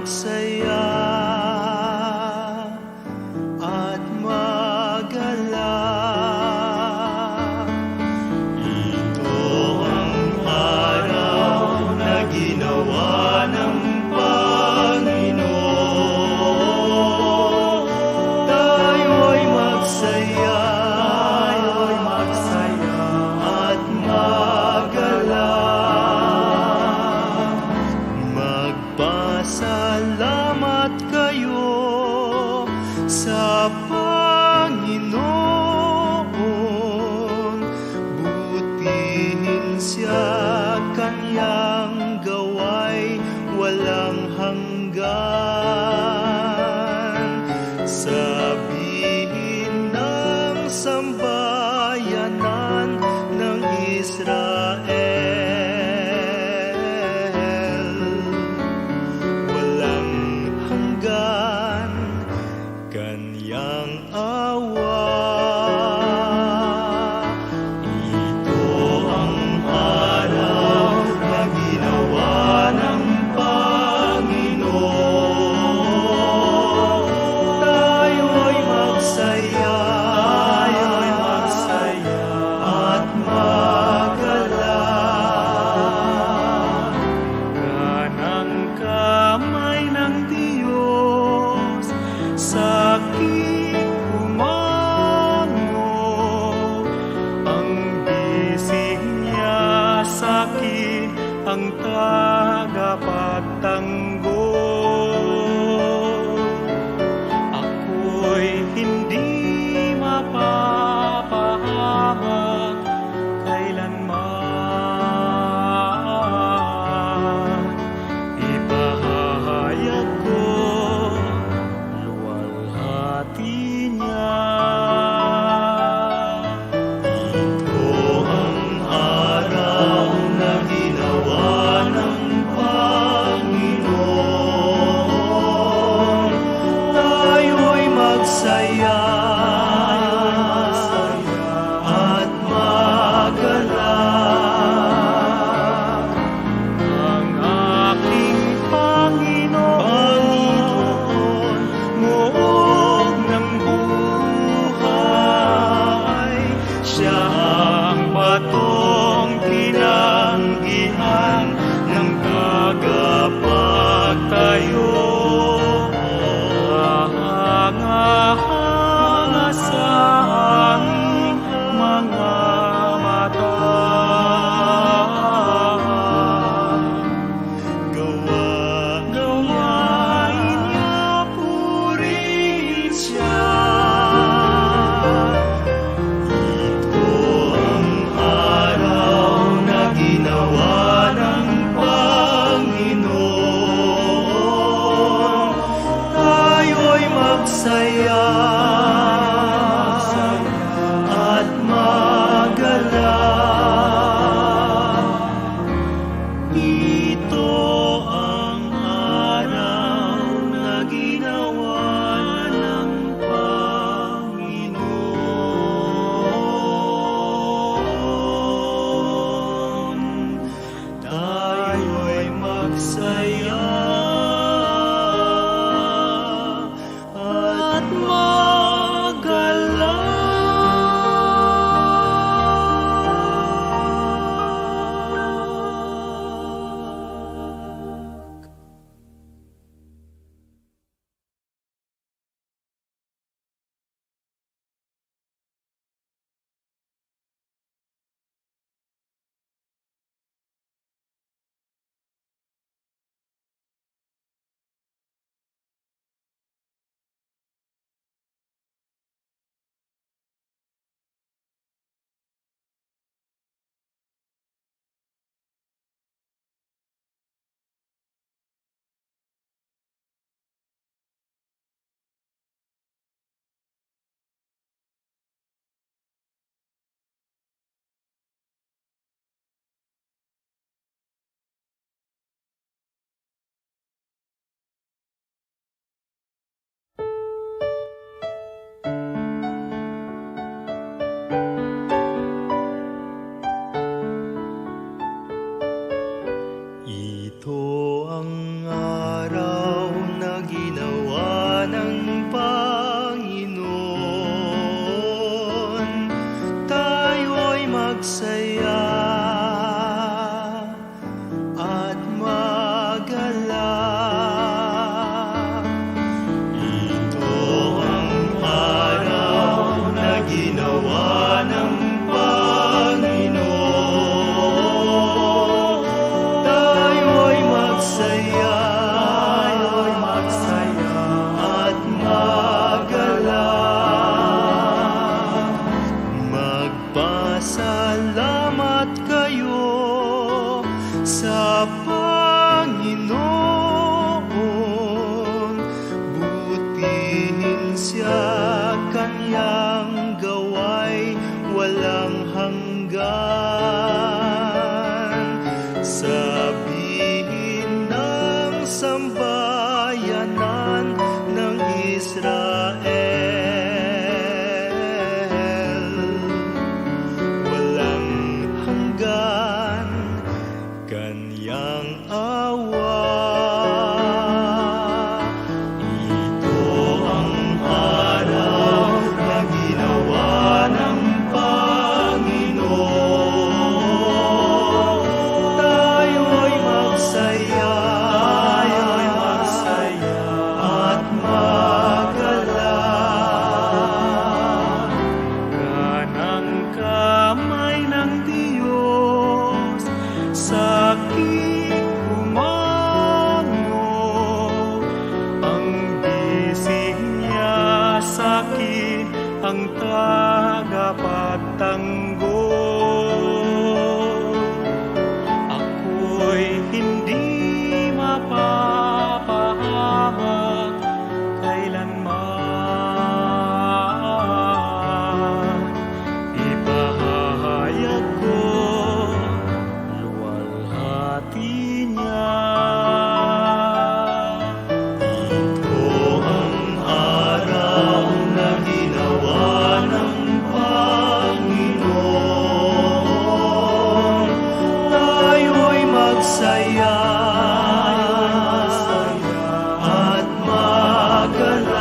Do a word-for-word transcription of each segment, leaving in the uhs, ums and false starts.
saya at magalak. Ito ang araw na ginawa ng Panginoon. Tayo'y magsaya, tayo'y magsaya at magalak. Magpasalamat kayo sa Panginoon, butihin siya, kanyang gawain walang hanggan. Sabihin ng sambayanan ng Israel, walang hanggan kanyang awa. Ito ang araw na ginawa ng Panginoon. Tayo'y magsaya, tayo'y magsaya at magalak. Kanang kamay ng Diyos, saki't umango, ang bisig niya saki't ang tagapagtanggol. Ako'y hindi mapapahamak kailanman. Ipahahayag ko luwalhati niya. Ito ang araw na ginawa ng Panginoon. Tayo'y magsaya at magalak. Ang aking Panginoon, muog ng buhay, siya ang batong tinanggihan ng tagapagtayo. Hahanga-hanga sa hangin mga mata. Gawa, gawain niya, purihin siya. Ito ang araw na ginawa ng Panginoon. Tayo'y magsaya at magalak. Ito ang araw na ginawa ng Panginoon. Tayo'y magsaya at magalak. Ito ang araw Yang gawain walang hanggan, sabihin ng sambayanan ng Israel, walang hanggan kanyang awa. Ito ang araw na ginawa ng Panginoon. Tayo'y magsaya, tayo'y magsaya at magalak. Kanang kamay ng Diyos sa'kin humango, ang bisig niya sa'kin ang tagapagtanggol. Ako'y hindi mapapahamak kailanman. Ipahahayag ko luwalhati niya. Ito ang araw na ginawa ng Panginoon. Tayo'y magsaya at magalak.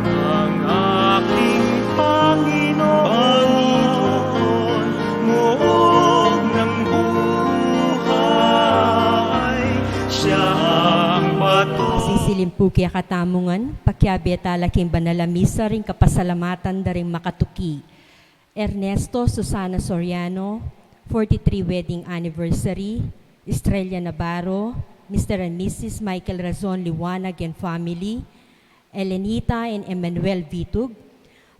Ang aking Panginoon, Panginoon, muog ng buhay, siya ang bato. Sisilim pu kekatamu ngan, pakiabe tala king banal a misa ring kapasalamatan da ring makatuki. Ernesto Susana Soriano, forty-three wedding anniversary, Estrella Navarro, Mister and Missus Michael Razon Liwanag and family, Elenita and Emmanuel Vitug,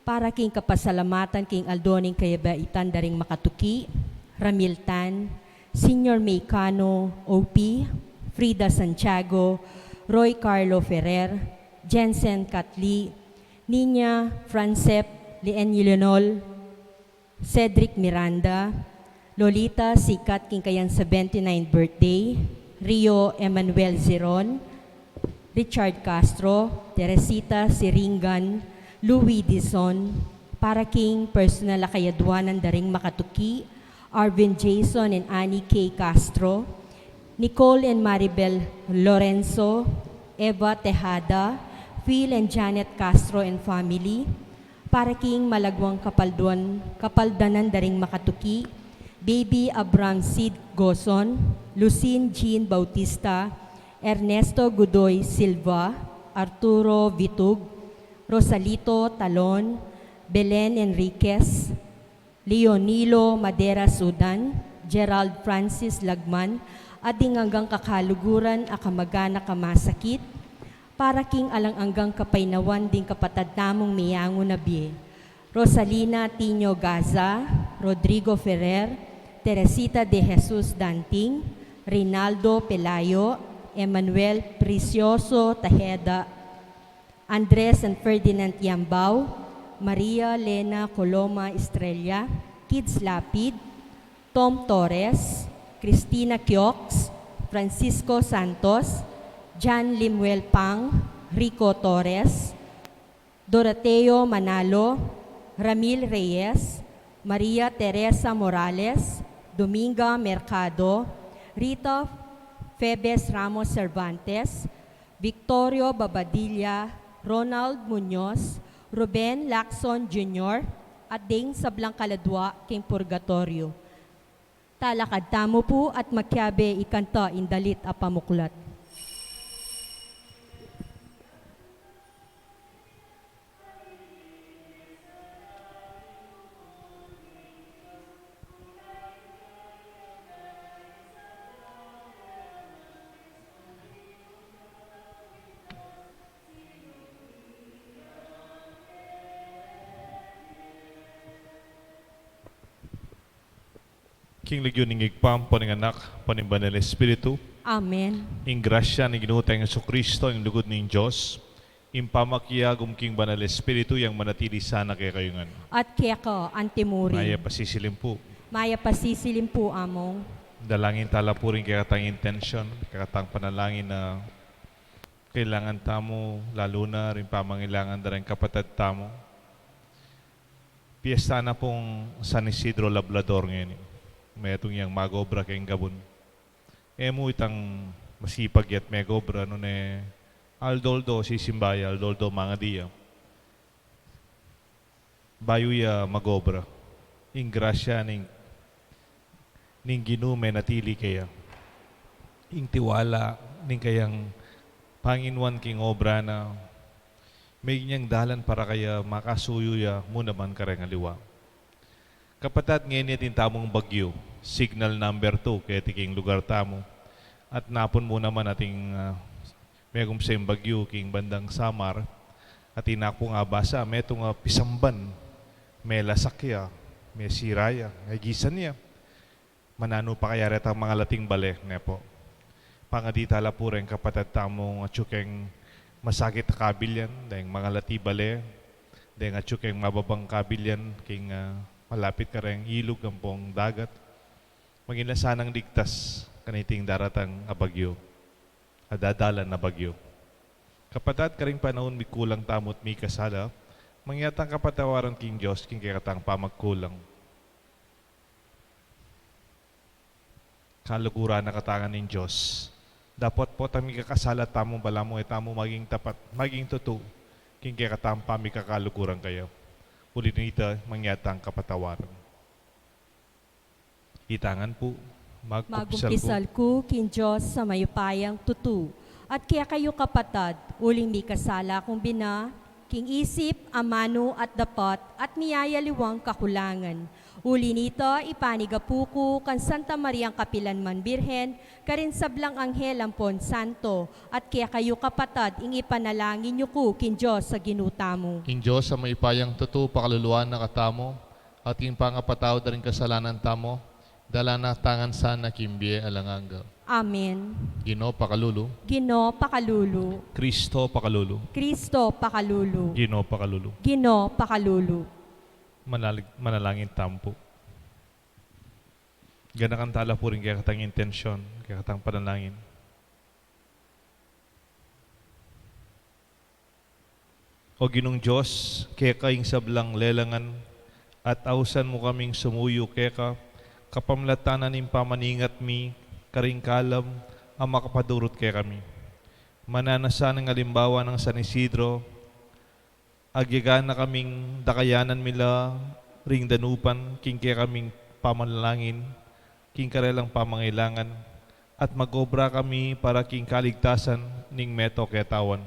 para king kapasalamatan king aldo ning kayabaitan da ring makatuki, Ramil Tan, Senior Meicano, O P, Frida Santiago, Roy Carlo Ferrer, Jensen Catli, Nina Francep, Leen Yulionol, Cedric Miranda, Lolita Sikat king kayang seventy-nine birthday, Rio Emmanuel Ziron, Richard Castro, Teresita Siringan, Louis Dizon, para king personal a kayadwanan da ring makatuki, Arvin Jason and Annie K Castro, Nicole and Maribel Lorenzo, Eva Tejada, Phil and Janet Castro and family, para king malagwang kapalduan, kapaldanan da ring makatuki, Baby Abram Sid Gozon, Lucin Jean Bautista, Ernesto Godoy Silva, Arturo Vitug, Rosalito Talon, Belen Enriquez, Leonilo Madera Sudan, Gerald Francis Lagman, at ding anggang kakaluguran a kamag-anak a masakit, para king alang anggang kapaynawan ding kapatad tamung meyangu na bie, Rosalina Tinio Gaza, Rodrigo Ferrer, Teresita de Jesus Danting, Rinaldo Pelayo, Emmanuel Precioso Tajeda, Andres and Ferdinand Yambao, Maria Lena Coloma Estrella, Kids Lapid, Tom Torres, Cristina Quiox, Francisco Santos, John Limuel Pang, Rico Torres, Doroteo Manalo, Ramil Reyes, Maria Teresa Morales, Dominga Mercado, Rita Febes Ramos Cervantes, Victorio Babadilla, Ronald Muñoz, Ruben Lacson Junior, at ding sablang kaladwa king purgatoryo. Talakad tamu pu at makiabe ikanta ing dalit a pamuklat. King lagyu ning Ibpa, ampo ning Anak, ampo ning Banal Espiritu. Amen. Ing grasya ning Ginu tang Jesucristo, ing lugud ning Dios, Ing pamakiagum king Banal Espiritu yang manatili sana kekayu ngan. At keka antimurin. Mayap a sisilim pu. Mayap a sisilim pu, Among. Dalangin tala pu ring kekatang intensyon, kekatang panalangin a kailangan tamu, lalu na ring pamangailangan da ring kapatad tamu. Piyesta na pung San Isidro Labrador ngeni. Metung yang mag-obra keng gabun. E mu itang masipag ya't meg-obra, nune aldo-aldo sisimba ya, aldo-aldo mangadi ya. Bayu ya mag-obra, ing grasya ning, ning Ginu menatili keya. Ing tiwala ning kayang panginuan king obra na, maging yang dalan para kaya makasuyu ya mu naman kareng aliwa. Kapatad, ngeni atin tamung bagyu, signal number two, keti king lugar tamu. At napun mu naman atin, ah, megum seng bagyu king bandang Samar. Atin na pung abasa, metung a pisamban, melasak ya, mesira ya, megisan ya. Mananu pa kaya retang mangalating bale, ne pu? Pangadi tala pu reng kapatad tamung atyu keng masakit a kabilyan, deng mangalati bale, deng atyu keng mababang kabilyan king, ah, malapit kareng ilug ampong dagat. Maging la sanang ligtas kaniting daratang a bagyu, a dadalan a bagyu. Kapatad, karing panaun mikulang tamu't mikasala, mangyatang kapatawaran king Dios king kekatang pamagkulang. Kaluguran a katangan ning Dios. Dapot pu tang mikakasala tamu, balamu e tamu maging tapat, maging tutu king kekatang pamikakaluguran kaya. Uli na nita, mangyatang kapatawaran. Itangan pu, magkumpisal ku. Magkumpisal ku king Dios a mayupayang tutu, at kekayu kapatad, uling mikasala kung bina, king isip, amanu, at dapat, at miyayaliwang kakulangan. Uli nita, ipanigapu ku kang Santa Mariang kapilanman Birhen, karing sablang anghel ampon santo, at kekayu kapatad, ing ipanalangin yu ku king Dios a Ginu tamu. Ing Dios a mayupayang tutu, pakaluluan na katamu, at king pangapatawad da ring kasalanan tamu, dala na tang sana king bie alang angga. Amen. Ginu pakalulu. Ginu pakalulu. Kristo pakalulu. Kristo pakalulu. Ginu pakalulu. Ginu pakalulu. Manalig-, manalangin tamu pu. Ganakan tala pu ring kekatang intensyon, kekatang panalangin. O Ginung Dios, keka ing sablang lelangan, at ausan mu kaming sumuyu keka, kapamilatan ning pamaningat mi karing kalam a makapadurut kekami. Mananu sana ing alimbawa nang San Isidro, agyang na kaming dakayanan mi la ring danupan king kekaming pamanalangin, king karelang pamangailangan, at mag-obra kami para king kaligtasan ning meto ketawan.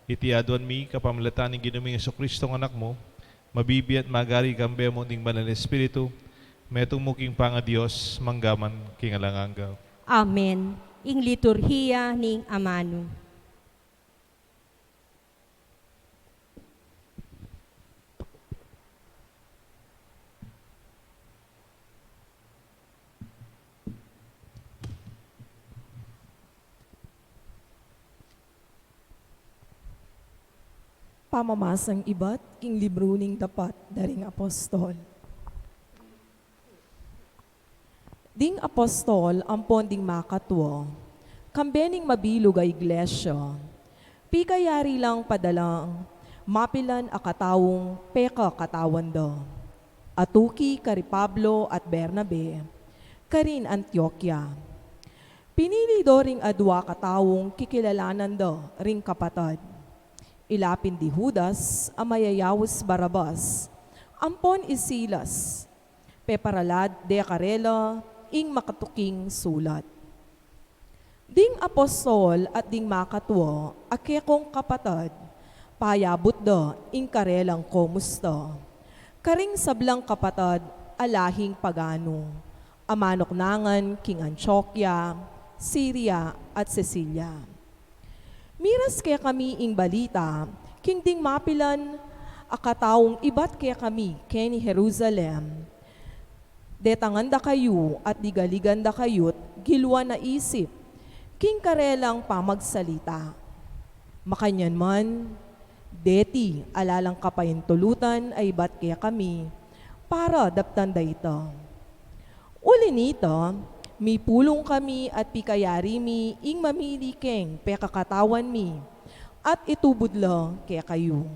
Iti aduan mi kapamilatan ning Ginu ming Jesucristo, Anak mu, mabibie at magari kambe mu ning Banal a Espiritu, metung mu king pangaDios, mangga man king alang angga. Amen. Ing liturhiya ning amanu. Pamamasang ibat king libru ning Dapat da ring Apostol. Ding apostol ampon ding makatua, kambe ning mabilug a iglesia, pikayari lang padalang mapilan a kataung pekakatawan da, atuki kari Pablo at Bernabe, karin Antiokia. Pinili da ring adua kataung kikilalanan da ring kapatad. Ila pin di Judas a mayayaus Barabas, ampon i Silas, peparalad de karela ing makatuking sulat. Ding apostol at ding makatua a kekong kapatad, payabut da ing karelang komusta karing sablang kapatad a lahing paganu a manuknangan king Antiokia, Siria, at Cilicia. Miras kekami ing balita king ding mapilan a kataung ibat kekami keni Jerusalem. Detangan da kayu at digaligan da kayu't giluan a isip king karelang pamagsalita. Makanyan man, Deti ala lang kapaintulutan a ibat kekami para daptan da ita. Uli nita, mipulung kami at pikayari mi ing mamili keng pekakatawan mi at itubud la kekayu.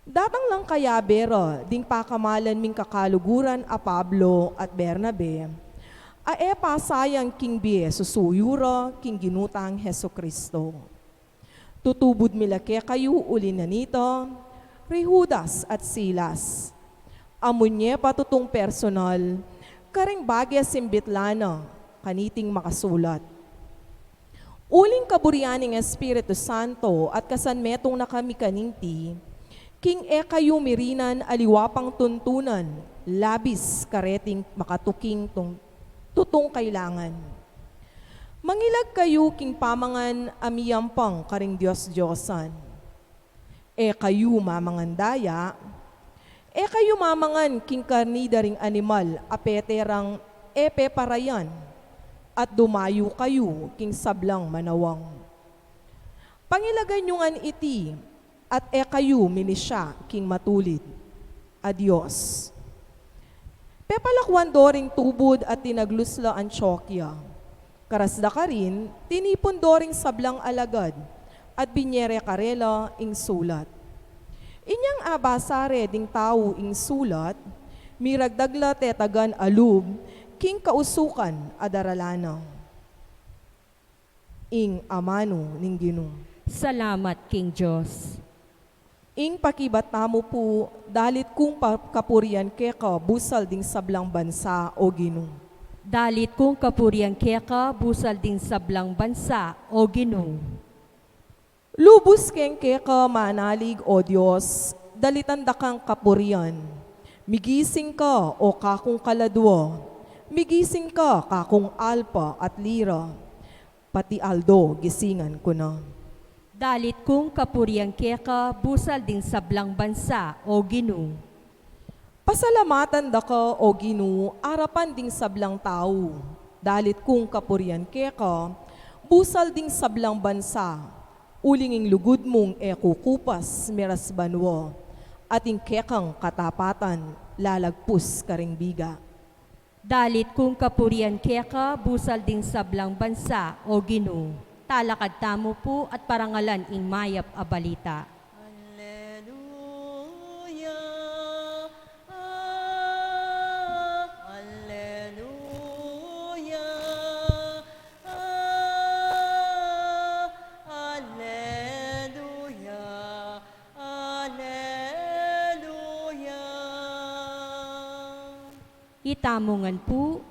Datang lang kayabe ra ding pakamalan ming kakaluguran a Pablo at Bernabe, a e pasayang king bie susuyu ra king Ginu tang Jesucristo. Tutubud mi la kekayu uli na nita, ri Judas at Silas, a munye pa tutung personal karing bage simbit la na kaniting makasulat. Uling kaburian ning Espiritu Santo at kasanmetung na kami kaninti, king e kayu mirinan aliwa pang tuntunan, labis kareting makatuking tung-, tutung kailangan. Mangilag kayu king pamangan a miyampang karing dios-diosan. E kayu mamangan daya, e kayu mamangan king karni da ring animal a pete rang e peparayan, at dumayu kayu king sablang manawang. Pangilagan yu ngan iti, at e kayu minisya king matulid a dios. Pepalakuan do ring tubud at tinaglus la Antiokia. Karas da karin, tinipun do ring sablang alagad, at binie re karela ing sulat. Inyang abasa re ding tau ing sulat, miragdag la tetagan a lub king kausukan a daralan na. Ing amanu ning Ginu. Salamat king Dios. Ing pakibat tamu pu, dalit kung pa-, kapurian keka busal ding sablang bansa, o Ginu. Dalit kung kapurian keka busal ding sablang bansa, o Ginu. Lubus keng keka manalig, o Dios, dalitan da kang kapurian. Migising ka, o kakung kaladua. Migising ka, kakung alpa at lira. Pati aldo, gisingan ku na. Dalit kung kapurian keka busal ding sablang bansa, o Ginu. Pasalamatan da ka, o Ginu, arapan ding sablang tau. Dalit kung kapurian keka busal ding sablang bansa. Uling ing lugud mung e kukupas miras banua, at ing kekang katapatan lalagpus karing biga. Dalit kung kapurian keka busal ding sablang bansa, o Ginu. Talakad tamu pu at parangalan ing mayap a balita. Alleluia, ah, alleluia, ah, alleluia, alleluia. Itamu ngan pu,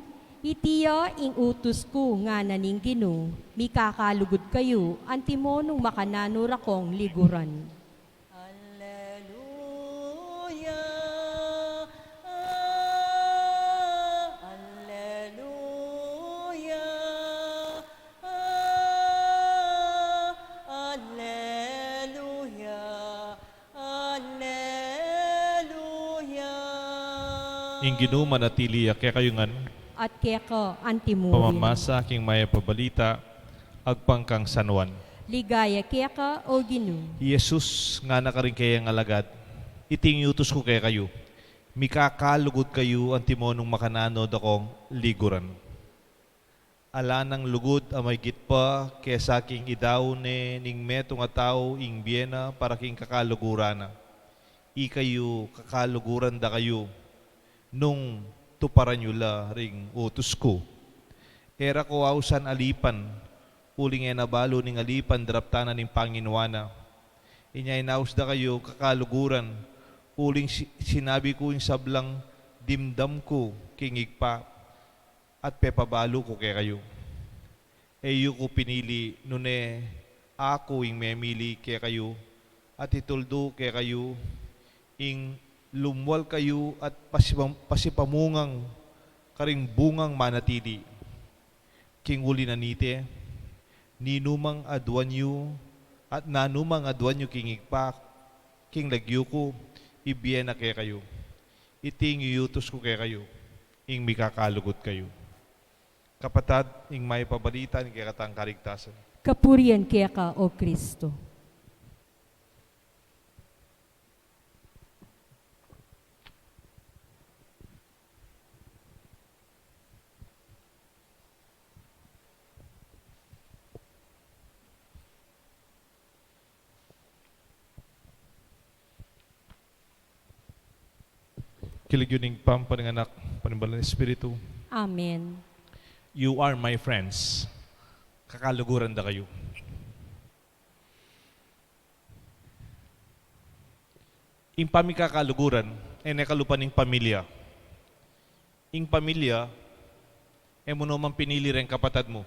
iti ya ing utus ku, ngana ning Ginu, mikakalugud kayu antimo nung makananu ra kong liguran. Alleluia, ah, alleluia, ah, alleluia. Alleluia. Ing Ginu manatili ya kekayu ngan. At keka antimurin. Pamamasa king mayap a balita agpang kang San Juan. Ligaya keka, o Ginu. I Jesus ngana karing kayang alagad, iti ing utus ku kekayu, mikakalugud kayu antimo nung makananu da kong liguran. Ala nang lugud a maygit pa kesa king idau ne ning metung a tau ing bie na para king kakaluguran na. Ikayu, kakaluguran da kayu nung tuparan yu la ring utus ku. E ra ko ausan alipan, uling e na balu ning alipan daraptan na ning panginuan na. Inya inaus da kayu kakaluguran, uling si-, sinabi ku ing sablang dimdam ku king Ibpa, at pepabalu ku kekayu. E yu ku pinili, nune aku ing memili kekayu, at ituldu kekayu ing lumual kayu at pasipam-, pasipamungan karing bungang manatili. King uli na niti, ninumang aduan yu at nanumang aduan yu king Ibpa, king lagyu ku, ibie na kekayu. Iti ing iutus ku kekayu, ing mikakalugud kayu. Kapatad, ing mayap a balita ning kekatang kaligtasan. Kapurian keka, o Kristo. King lagyu ning Ibpa, ning Anak, ning Banal a Espiritu. Amen. You are my friends. Kakaluguran da kayu. Ing pamikakaluguran, e ne kalupa ning pamilya. Ing pamilya, e mu naman pinili reng kapatad mu.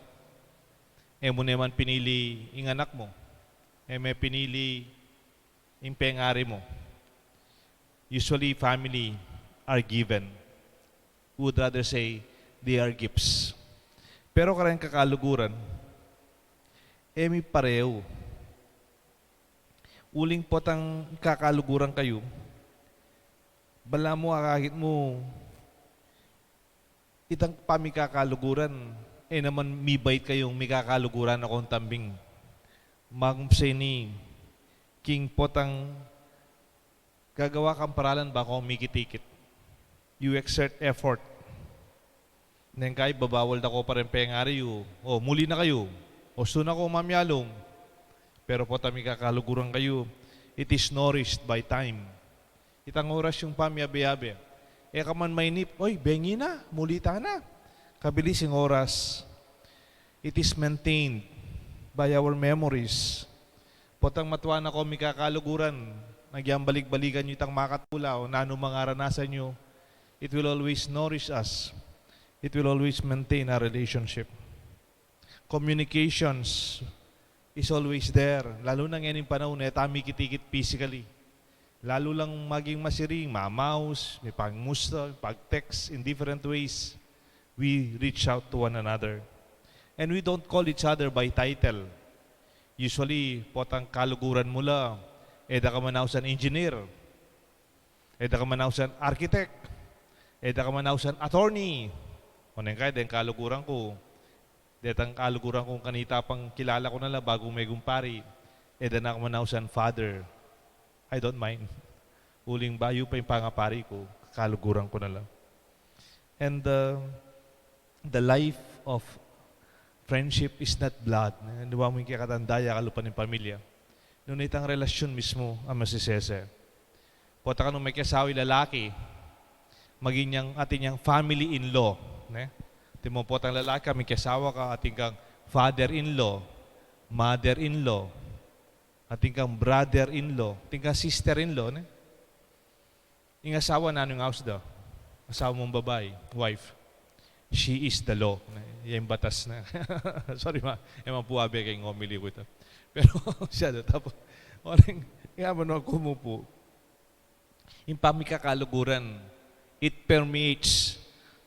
E mu naman pinili ing anak mu. E me pinili ing pengari mu. Usually, family are given. We would rather say they are gifts. Pero kareng kakaluguran, e mi pareu. Uling potang kakaluguran kayu, balamu akakit mu, itang pamikakaluguran, e naman mibait kayung mikakaluguran a kong tambing. Magpuseni, king potang gagawa kang paralan ba kong mikit-ikit. You exert effort. Neng kai babawal da ko pa reng pengari yu, o muli na kayu, o suna ko mamialung. Pero potang mikakaluguran kayu, it is nourished by time. Itang oras yung pamiabe-abe. E ka man mainip, "Oy, bengi na, muli tana." Kabilis ing oras. It is maintained by our memories. Potang matua na ko mikakaluguran, agyang balik-balikan yu itang makatula o nanu mang aranasan yu, it will always nourish us. It will always maintain our relationship. Communications is always there. Lalu na ngening panaun, e ta mikit-ikit physically. Lalu lang maging masiring, mamaus, mipagmusta, pag-text in different ways. We reach out to one another. And we don't call each other by title. Usually, potang kaluguran mu la, e da ka man ausan engineer, e da ka man ausan architect, e da ka man ausan attorney. O neng kai, deng kaluguran ku, detang kaluguran kung kanita pang kilala ku na la bagu meging pari, e da na ka man ausan father. I don't mind. Uling bayu pa ing pangapari ku, kaluguran ku na la. And uh, the life of friendship is not blood. Di ba, mu ing kekatang daya kalupa ning pamilya. Nune itang relasyon mismu a masisese. Pota kanu mekiasawa ing lalaki, maging yang, atin yang family-in-law, ne? Atin mo potang lalaki, mekiasawa ka, atin kang father-in-law, mother-in-law, atin kang brother-in-law, atin kang sister-in-law, ne? Ing asawa, nanu ing aus da? Asawa mung babai, wife. She is the law. Yang batas na. Sorry, ma. E man pu abe keng homily ku ita. Pero siya da, tapos, o neng, nga ba no, kumupu. Ing pamikakaluguran, it permeates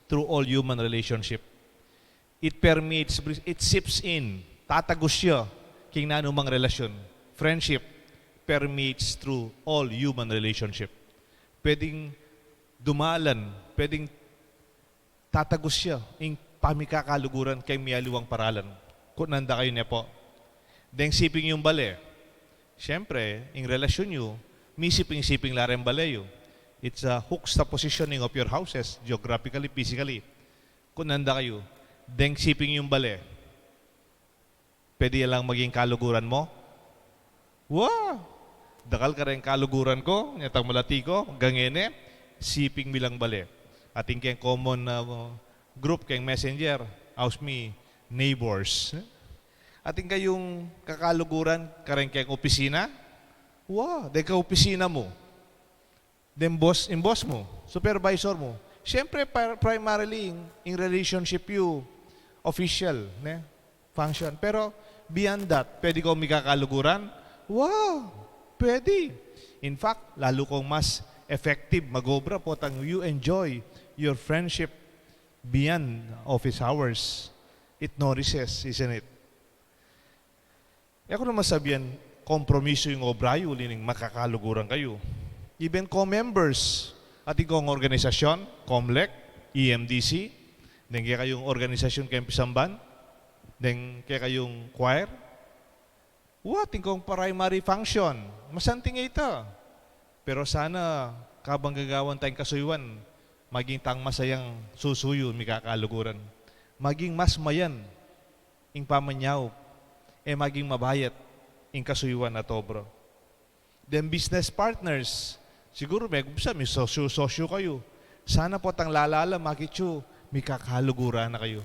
through all human relationship. It permeates, it seeps in, tatagus ya king nanumang relasyon. Friendship permeates through all human relationship. Pwedeng dumalan, pwedeng tatagus ya ing pamikakaluguran keng mialiwang paralan. Kutnan da kayu ne pu. Deng siping yung bale. Siyempre, ing relasyon yu, misiping-siping la reng bale yu. It's a juxtapositioning of your houses, geographically, physically. Kutnan da kayu, deng siping yung bale, pwede ya lang maging kaluguran mu? Wa! Dakal kareng kaluguran ku, nyatang malati ku, gangene, siping mi lang bale. Atin keng common, uh, group keng Messenger, aus mi, neighbors. Atin kayung kakaluguran kareng keng opisina? Wa! Deng kaopisina mu, deng boss, ing boss mu, supervisor mu. Siyempre, par-, primarily, ing, ing relationship yu, official, ne? Function. Pero, beyond that, pwede kong mikakaluguran? Wow! Pwede. In fact, lalu kong mas effective mag-obra potang you enjoy your friendship beyond office hours. It nourishes, isn't it? E ku naman sabian kompromiso ing obra yu, uli ning makakaluguran kayu. Even co-members, atin kong organisasyon, Comlec, E M D C, deng kekayung organisasyon keng pisamban, deng kekayung choir, wa, atin kong primary function, masanting ita. Pero sana, kabang gagawan tang kasuyuan, maging tang masayang susuyu, mikakaluguran. Maging mas mayan ing pamanyaup, e maging mabayat ing kasuyuan at obra. Then business partners, siguru me, sa, me sosyo, sosyo kayu. Sana potang lalala, makit yu, mikakaluguran na kayu.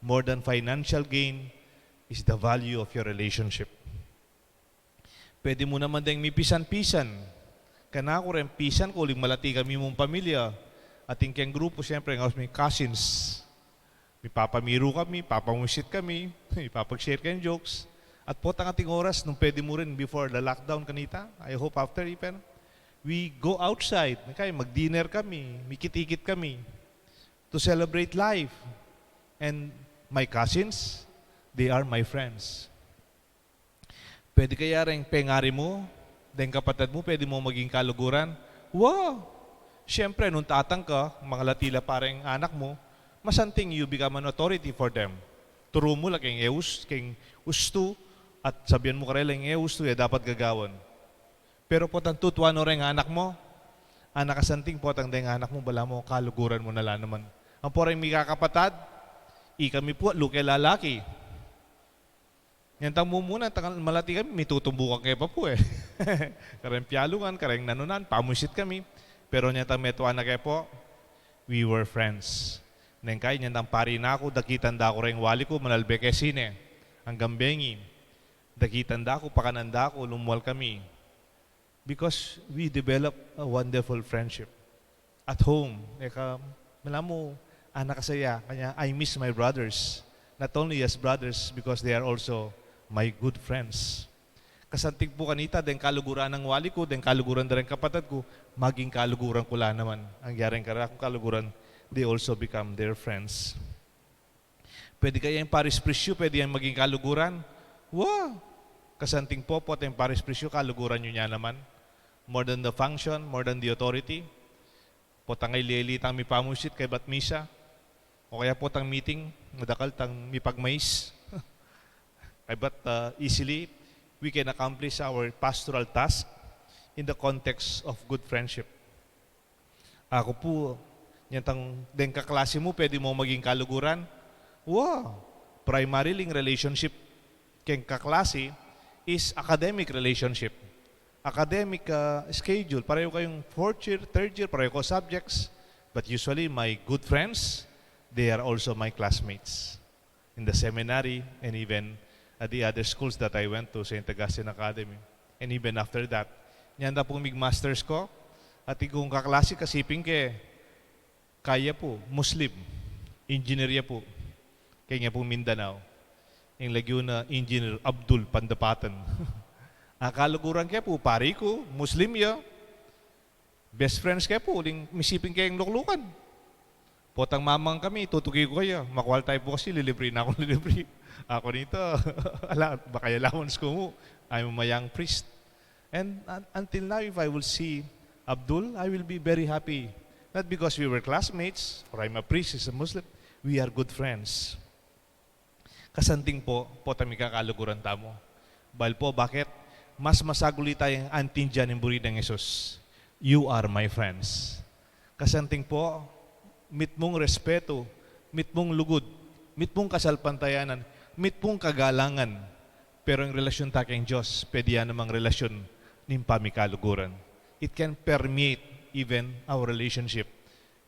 More than financial gain is the value of your relationship. Pwede mu naman deng mipisan-pisan. Kanaku reng pisan ku, uling malati kami mung pamilya. Atin keng grupu, siyempre, ngaus mi cousins. Mipapamiru kami, papamusit kami, mipapag-share keng jokes. At potang ating oras, nung pwede mu rin before the lockdown kanita, I hope after even, we go outside. Kaya mag-dinner kami, mikit-ikit kami to celebrate life. And my cousins, they are my friends. Pwede kaya reng pengari mu, deng kapatad mu, pwede mu maging kaluguran? Wa! Siyempre, nung tatang ka, mangalati la pa reng anak mu, masanting you become an authority for them. Turu mu la keng e us-, keng ustu, at sabian mu karela ing e ustu, e dapat gagawan. Pero potang tutuan no reng anak mu, anak, kasanting potang deng anak mu, balamu kaluguran mu na la naman. Ampo reng mikakapatad, ikami pu, luke lalaki. Nyantang mumuna, tang malati kami, mitutumbukan ke pa pu e. Kareng pialungan, kareng nanunan, pamusit kami. Pero nyantang metuan na ke pu, we were friends. Neng kai, nyantang pari na ku, dakitan da ku reng wali ku, manalbe ke sine. Anggang bengi. Dakitan da ku, pakanan da ku, lumual kami. Because we develop a wonderful friendship. At home, e ka, malamu, anak, kasaya, kanya, I miss my brothers. Not only as brothers, because they are also my good friends. Kasanting pu kanita, deng kaluguran nang wali ku, deng kaluguran da reng kapatad ku, maging kaluguran ku la naman. Ang yaring karakung kaluguran, they also become their friends. Pwede kaya ing parish priest yu, pwede yang maging kaluguran? Wa! Kasanting pu, potang parish priest yu, kaluguran yu na naman. More than the function, more than the authority. Potang aili-ili tang mipamusit kaybat misa. O kaya potang meeting, madakal tang mipagmais. Kaybat, uh, easily, we can accomplish our pastoral task in the context of good friendship. Aku pu, nyantang deng kaklase mu, pwede mu maging kaluguran? Wa! Primarily, ing relationship keng kaklase is academic relationship. Academic, ah, schedule. Pareho kayung fourth year, third year, pareho kayu subjects. But usually, my good friends, they are also my classmates in the seminary, and even at the other schools that I went to, Saint Augustine Academy. And even after that, nyanda pung mig-masters ku, atin kung kaklase, kasiping ke, kaya pu, Muslim, engineer ya pu, kaya pu Mindanao. Ing lagyu na Engineer Abdul Pandapatan. Akaluguran ke pu, pari ku, Muslim ya. Best friends ke pu, uling misiping keng luklukan. Potang mamang kami, tutuki ku kaya, makual tayu pu kasi, lilibri na kung lilibri. Aku nita, ala, baka allowance ku mu, I'm a young priest. And un-, until now, if I will see Abdul, I will be very happy. Not because we were classmates, or I'm a priest, he's a Muslim. We are good friends. Kasanting pu, potang mikakaluguran tamu. Bahil pu, bakit? Mas masaguli tayang aintindian ing buri nang Jesus. "You are my friends." Kasanting pu, mitmung respetu, mitmung lugud, mitmung kasalpantayanan, mitmung kagalangan. Pero ing relasyon ta keng Dios, pwede ya namang relasyon ning pamikaluguran. It can permeate even our relationship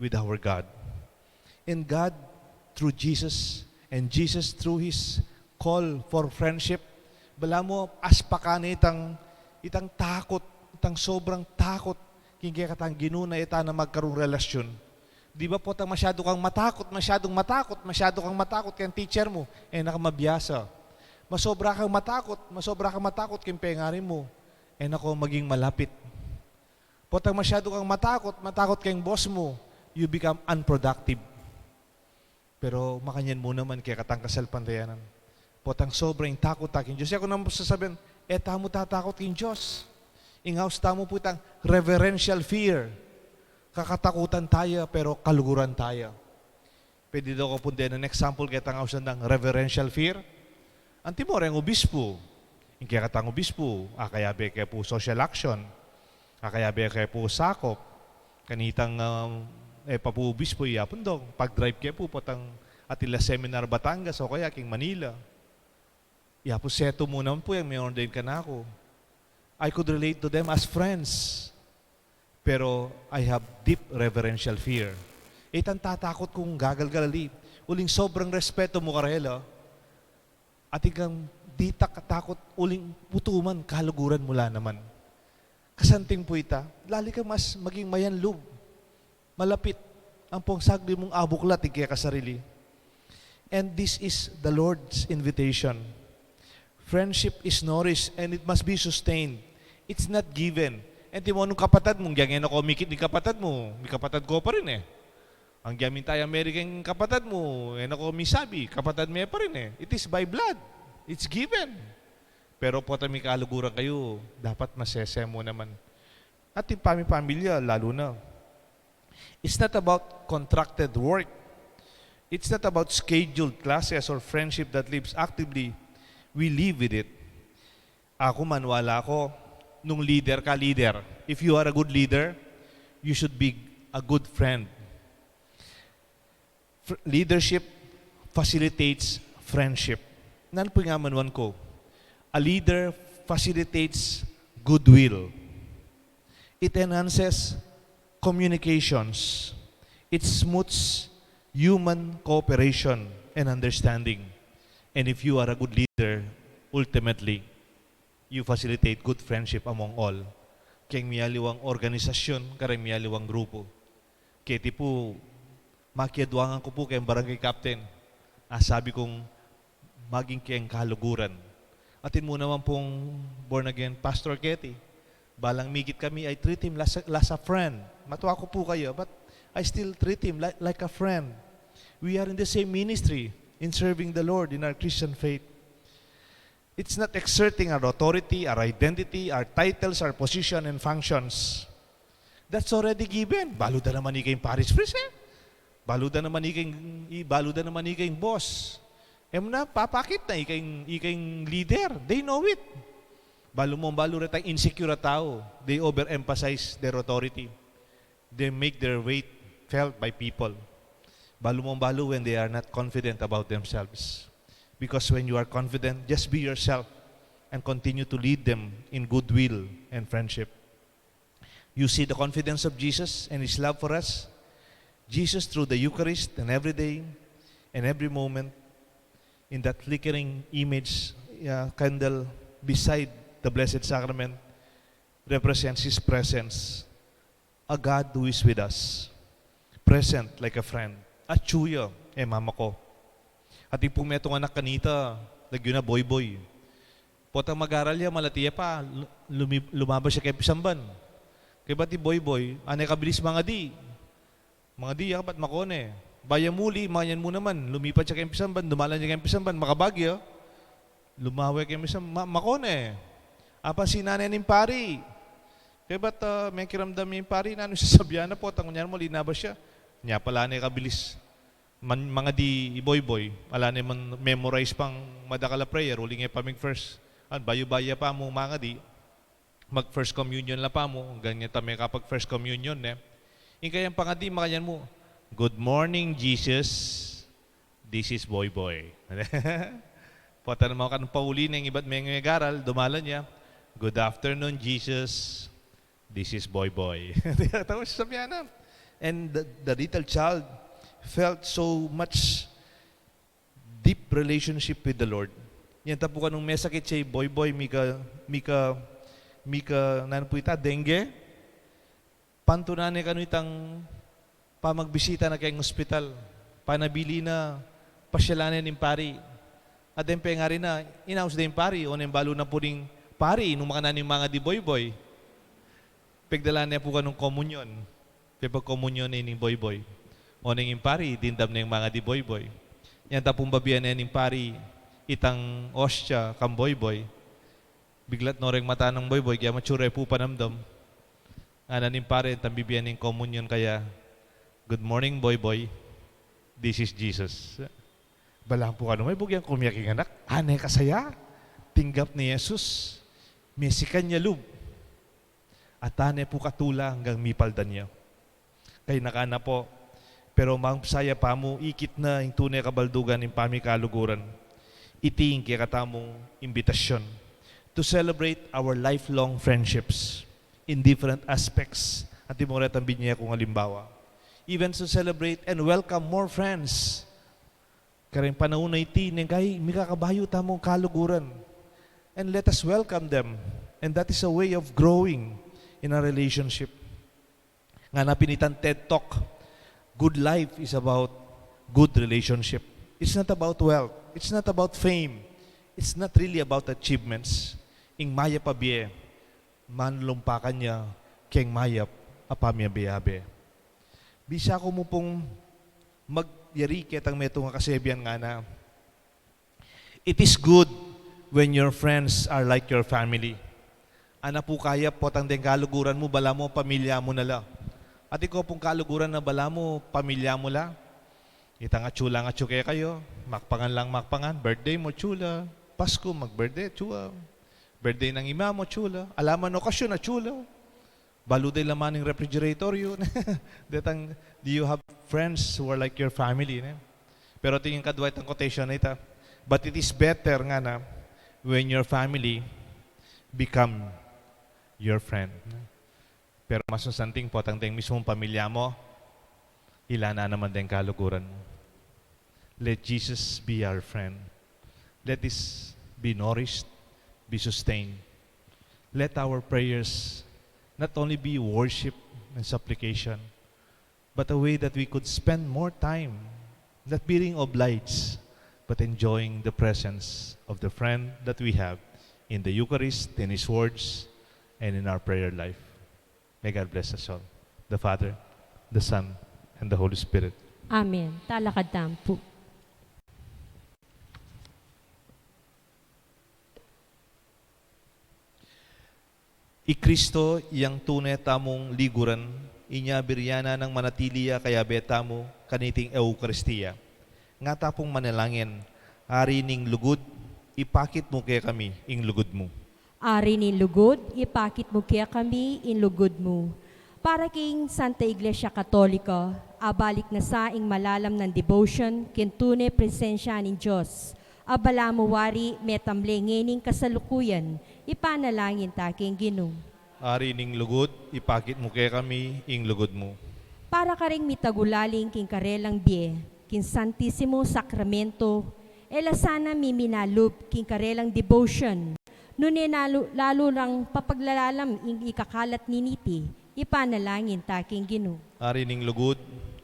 with our God. And God, through Jesus, and Jesus through His call for friendship, balamu aspakan ne itang, itang takut, itang sobrang takut, king kekatang Ginu na e ta na magkarung relasyon. Di ba potang masyadu kang matakut, masyadung matakut, masyadu kang matakut keng teacher mu, e na ka mabiasa. Masobra kang matakut, masobra kang matakut keng pengari mu, e na ka maging malapit. Potang masyadu kang matakut, matakut keng boss mu, you become unproductive. Pero makanyan mu naman kekatang kasalpantayanan. Potang sobra ing takut ta king Dios. Kaya ku naman pu sasabian, e tamu tatakut king Dios. Ing aus tamu pu itang reverential fear. Kakatakutan taya, pero kaluguran taya. Pwede da ku pung denan example ketang ausan dang reverential fear. Antimo reng obispu. Ing kekatang obispu, akayabe ke pu social action. Akayabe ke pu sakop. Kanitang, um, e pa pu obispu, iya pung dong pag-drive ke pu potang atin la seminar Batangas o kaya king Manila. Iya pu setu mu naman pu yang mi-ordain kanaku. I could relate to them as friends. Pero I have deep reverential fear. Itang tatakut kung gagalgal ali. Uling sobrang respeto mu karela, atin kang ditak a takut, uling putuman, kaluguran mu la naman. Kasanting pu ita, lali kang mas maging mayanlub, malapit, ampong sagli mung abuklat ing kekasarili. And this is the Lord's invitation. Friendship is nourished and it must be sustained. It's not given. E, antimo nung kapatad mu, ngeni e na ko mikit ning kapatad mu, mikapatad ko pa rin e. Ngeni minta ya Amerika ing kapatad mu, e na ko misabi, kapatad me pa rin e. It is by blood. It's given. Pero pota mikaluguran kayu, dapat masese mu naman. At ing pamipamilya, lalu na. It's not about contracted work. It's not about scheduled classes or friendship that lives actively. We live with it. Aku, maniwala ko, nung leader ka, leader. If you are a good leader, you should be a good friend. Fr-, leadership facilitates friendship. Nanu pu ing amanuan ku? A leader facilitates goodwill. It enhances communications. It smooths human cooperation and understanding. And if you are a good leader, ultimately, you facilitate good friendship among all. Keng mialiwang organisasyun, kareng mialiwang grupu. Keti pu, makiadwangan ku pu keng barangay captain. A, sabi kung maging keng kaluguran. Atin mu naman pung born again pastor keti. Balang mikit kami, I treat him like a, like a friend. Matua ku pu kaya, but I still treat him like, like a friend. We are in the same ministry in serving the Lord in our Christian faith. It's not exerting our authority, our identity, our titles, our position and functions. That's already given. Balu da naman ika ing parish priest e. Balu da naman ika ing, i-, balu da naman ika ing boss. E mu na, papakit na ika ing, ika ing leader. They know it. Balu mu, balu retang insecure a tau, they overemphasize their authority. They make their weight felt by people. Balu mu, balu when they are not confident about themselves. Because when you are confident, just be yourself and continue to lead them in goodwill and friendship. You see the confidence of Jesus and his love for us. Jesus, through the Eucharist and every day and every moment, in that flickering image, uh, candle beside the Blessed Sacrament, represents his presence, a God who is with us, present like a friend. Atyu ya e mama ko. Atin pung metung anak kanita, lagyu na Boyboy. Potang mag-aral ya, malati ya pa, lu-, lumi-, lumabas ya keng pisamban. Kaybat i Boyboy, ane kabilis mangadi. Mangadi ya, kaybat makone. Bayu muli, makanyan mu naman, lumipat ya keng pisamban, dumalan ya keng pisamban, makabag ya. Lumawe keng pisam-, ma-, makone. Apansinan ne ning pari. Kaybat, ah, mekiramdam ya ing pari, nanu ing sasabian na, potang kunyan mu, linabas ya. Nya pala ne kabilis man-, mangadi i Boyboy, ala ne man memorize pang madakal a prayer, uling e pa mig-first. An, bayu-bayu ya pa mu mangadi, mag-first communion la pa mu, ganyan ta me kapag first communion, ne? Ing kayang pangadi, makanyan mu, "Good morning, Jesus. This is Boyboy." Pota naman kanung pauli neng ibat meng megaral, dumalan ya, "Good afternoon, Jesus. This is Boyboy." Tapos sasabian na. And the, the little child felt so much deep relationship with the Lord. Yan ta pu kanung mesakit ya i Boyboy, mika, mika, mika, nanu pu ita, dengue. Pantunan ne kanu itang pamagbisita na keng ospital. Panabilin na, pasyalan ne ning pari. At deng pengari na, inaus da ing pari, oneng balu na pu ning pari, nung makananu ing mangadi Boyboy. Pegdalan ne pu kanung komunyon. Pepagkomunyon ne ning Boyboy. Oneng ing pari, dimdam ne ing mangadi Boyboy. Yan ta pung babie ne ning pari, itang ostia kang Boyboy. Biglat no reng mata nang Boyboy, kaya matsure pu panamdam. Ngana ning pari, tang bibie ning komunyon kaya, "Good morning, Boyboy. This is Jesus." Balang pu kanu, maibug yang kumiak ing anak. Ane kasaya, tinggap ne i Jesus. Mesikan ya lub. At ane pu katula anggang mipaldan ya. Kayna ka na pu. Pero mangsaya pa mu, ikit na ing tune kabaldugan ning pamikaluguran. Iti ing kekatamung imbitasyun to celebrate our lifelong friendships in different aspects. Antimo retang binie kung alimbawa. events to celebrate and welcome more friends. Kareng panaun a iti, neng kai, mikakabayu tamung kaluguran. And let us welcome them. And that is a way of growing in our relationship. Ngana pin itang TED Talk, good life is about good relationship. It's not about wealth. It's not about fame. It's not really about achievements. Ing mayap a bie, manlumpakan ya keng mayap a pamiabe-abe. Bisa ku mu pung magyari ketang metung a kasebian, ngana, "It is good when your friends are like your family." Ana pu kaya potang deng kaluguran mu, balamu pamilya mu na la. Atin ko pung kaluguran na balamu pamilya mu la. Itang atsu lang atsu kekayu, makpangan lang makpangan, birthday mu atsu la, Pasku mag-birthday atsu la, birthday nang ima mu atsu la, ala man okasyon atsu la. Balu de laman ing refrigerator yu. Detang, do you have friends who are like your family, ne? Pero atin ing kadwa itang quotation a ita, "But it is better," ngana, "when your family become your friend." Pero mas masanting potang deng mismung pamilya mu, ila na naman deng kaluguran mu. Let Jesus be our friend. Let this be nourished, be sustained. Let our prayers not only be worship and supplication, but a way that we could spend more time not being obliged, but enjoying the presence of the friend that we have in the Eucharist, in His words, and in our prayer life. May God bless us all. The Father, the Son, and the Holy Spirit. Amen. Talakad tamu pu. I Kristo yang tune tamung liguran, inya biri na nang manatili ya kayabe tamu kaniting Eukaristia. Nga ta pung manalangin, "Ari ning lugud, ipakit mu kekami ing lugud mu." Ari ning lugud, ipakit mu kekami ing lugud mu. Para king Santa Iglesia Katolika, abalik na sa ing malalam nang devotion king tune presensya ning Dios. Abala mu wari metamle ngening kasalukuyan, ipanalangin ta king Ginu. Ari ning lugud, ipakit mu kekami ing lugud mu. Para karing mitagulaling king karelang bie king Santisimo Sakramento, e la sana miminalub king karelang devotion, nune lalu, lalu lang papaglalalam ing ikakalat niniti, ipanalangin ta king Ginu. Ari ning lugud,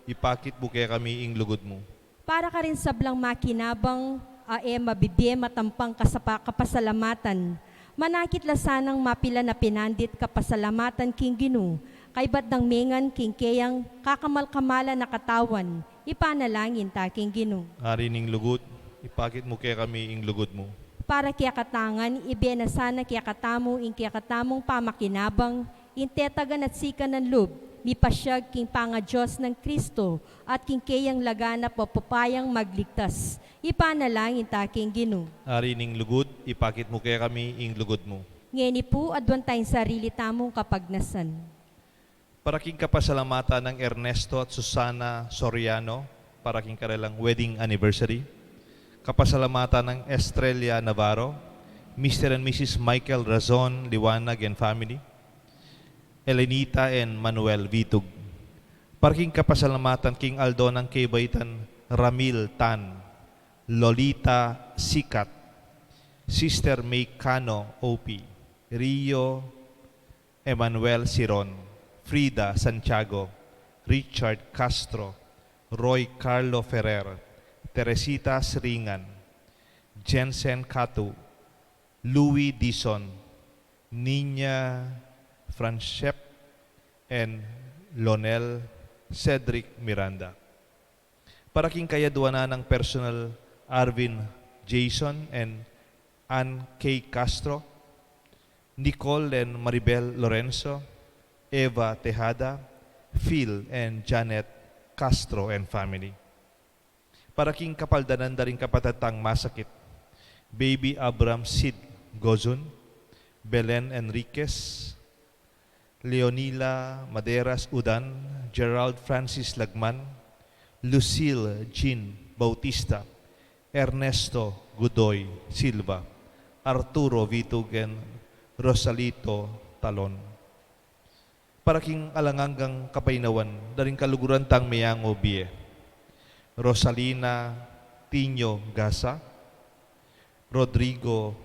ipakit mu kekami ing lugud mu. Para karing sablang makinabang a e mabibie matampang kasapa-, kapasalamatan, manakit la sanang mapilan a pinandit kapasalamatan king Ginu, kaybat dang mengan king keyang kakamal-kamalan a katawan, ipanalangin ta king Ginu. Ari ning lugud, ipakit mu kekami ing lugud mu. Para kekatang ngan, ibie na sana kekatamu ing kekatamung pamakinabang, ing tetagan at sikanan lub, mipasyag king pangadios nang Kristo, at king keyang laganap a upayang magligtas. Ipanalangin ta king Ginu. Ari ning lugud, ipakit mu kekami ing lugud mu. Ngeni pu, aduan taya ing sarili tamung kapagnasan. Para king kapasalamatan nang Ernesto at Susana Soriano, para king karelang wedding anniversary. Kapasalamatan nang Estrella Navarro, Mister and Missus Michael Razon Liwanag and family. Elenita and Manuel Vitug. Para king kapasalamatan king aldo nang kebaitan Ramil Tan, Lolita Sikat, Sister May Cano, O P, Rio Emmanuel Siron, Frida Santiago, Richard Castro, Roy Carlo Ferrer, Teresita Sringan, Jensen Catu, Louis Dizon, Nina Franchep, and Lonel Cedric Miranda. Para king kayaduanan nang personal, Arvin Jason and Ann K Castro, Nicole and Maribel Lorenzo, Eva Tejada, Phil and Janet Castro and family. Para king kapaldanan da ring kapatad tang masakit, Baby Abram Sid Gozun, Belen Enriquez, Leonila Maderas Udan, Gerald Francis Lagman, Lucille Jean Bautista, Ernesto Godoy Silva, Arturo Vitug and Rosalito Talon. Para king alang anggang kapainawan da ring kaluguran tang meangu bie: Rosalina Tinio Gasa, Rodrigo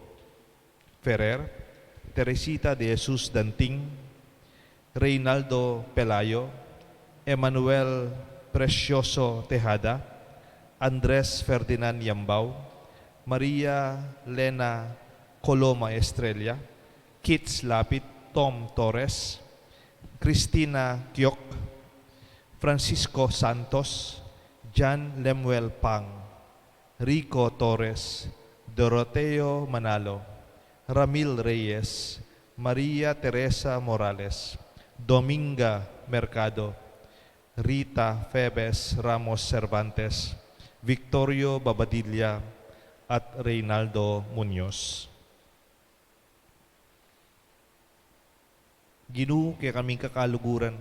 Ferrer, Teresita de Jesus Danting, Reynaldo Pelayo, Emmanuel Precioso Tejada, Andres Ferdinand Yambao, Maria Lena Coloma Estrella, Kits Lapid, Tom Torres, Cristina Kiok, Francisco Santos, John Lemuel Pang, Rico Torres, Doroteo Manalo, Ramil Reyes, Maria Teresa Morales, Dominga Mercado, Rita Febes Ramos Cervantes, Victorio Babadilla, at Reynaldo Muñoz. Ginu, kekaming kakaluguran,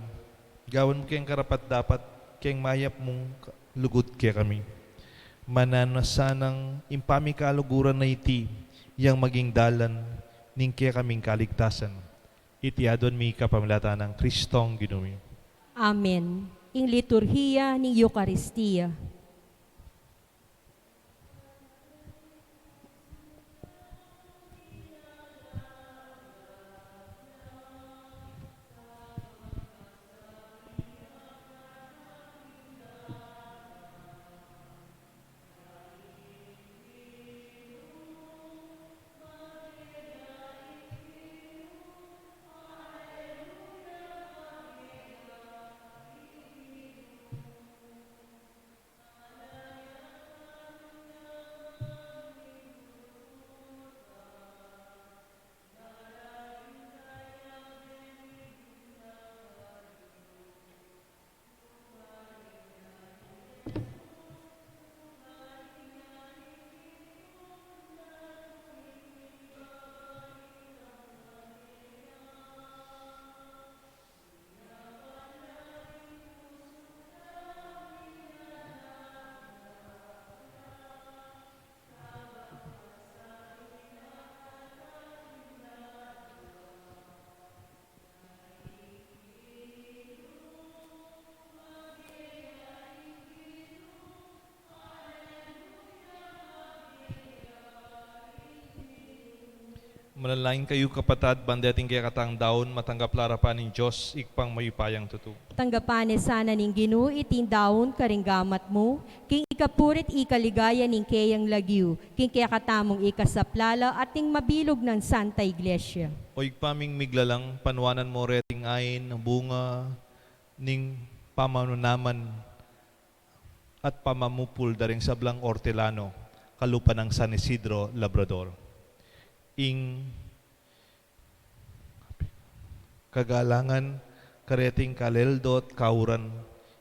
gawan mu keng karapat-dapat keng mayap mung lugud kekami. Mananu na sanang ing pamikaluguran a iti yang maging dalan ning kekaming kaligtasan. Iti aduan mi kapamilatan nang Kristong Ginu mi. Amen. Ing liturhiya ning Eukaristia. Manalangin kayu, kapatad, ban deting kekatang daun matanggap la arapan ning Dios, Ibpang mayupayang tutu. Tanggapan ne sana ning Ginu iting daun karing gamat mu, king ikapurit ikaligaya ning keyang lagyu, king kekatamung ikasaplala at ning mabilug nang Santa Iglesia. O Ibpa ming miglalang, panuanan mu reting ain a bunga ning pamanaman at pamamupul da ring sablang ortelano kalupa nang San Isidro Labrador. Ing kagalangan kareting kaleldo at kauran,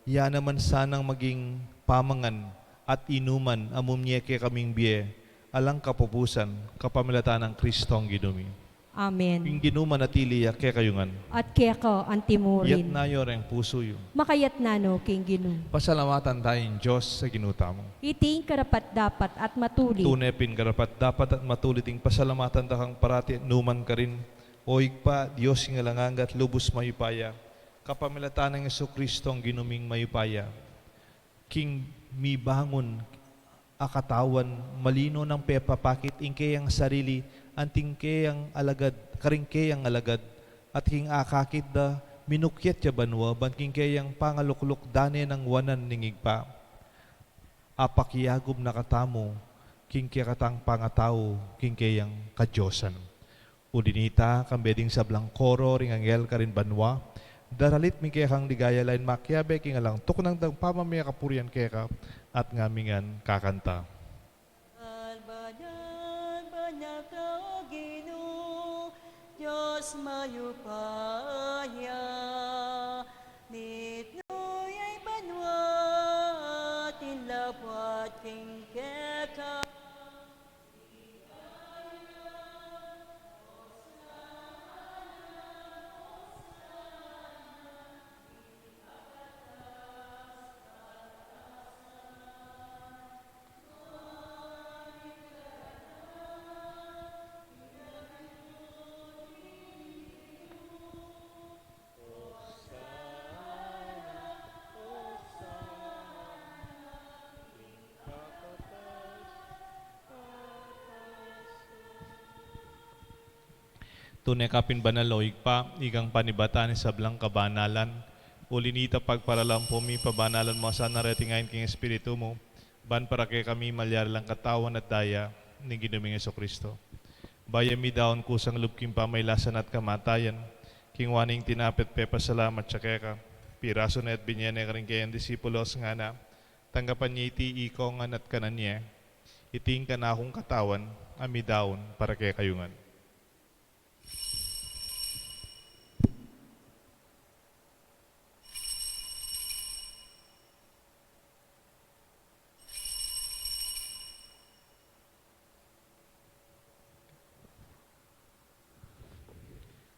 iya naman sanang maging pamangan at inuman a mumie kekaming bie alang kapupusan, kapamilatan nang Kristong Ginu mi. Amen. Ing Ginu manatili ya kekayu ngan. At keka antimurin. Iyatas yu reng pusu yu. Makayatas no king Ginu. Pasalamatan taya ing Dios a Ginu tamu. Iti ing karapat-dapat at matulid. Tune pin karapat-dapat at matulid ing pasalamatan da kang parati at nukarin man, O Ibpa, Dios ning alang angga at lubus mayupaya, kapamilatan nang Jesucristong Ginu ming mayupaya. King mibangun a katawan, malino nang pepapakit ing keyang sarili anti king keyang alagad, karing keyang alagad, at king akakit da, minukyat ya banua, ban king keyang pangalukluk dane nang wanan ning Ibpa. Apakiagum na katamu king kekatang pangatau king keyang kadiosan. Uli na nita, kambe ding sablang koro ring anghel karin banua, daralit mi kekang ligaya, lain makiabe king alang tuknang dang pamamie kapurian keka at ngamingan kakanta. Banal, banal ka, O Ginu, Dios mayupaya, nitnu ya ing banua at ing lapwat king keka. Tune ka pin banal, o Ibpa, ikang panibatan ning sablang kabanalan. Uli na nita, pagparalampu mi, pabanalan mu sana reting ain king Espiritu mu, ban para kekami malyari lang katawan at daya ning Ginu ming Jesucristo. Bayu mi daun kusang lub king pamailasan at kamatayan, kingwa ne ing tinape at pepasalamat ya keka, pirasu ne at binye ne karing kayang disipulos, ngana: Tanggapan ye iti ikongan at kanan ye. Iti ing kanakung katawan a midaun para kekayu ngan.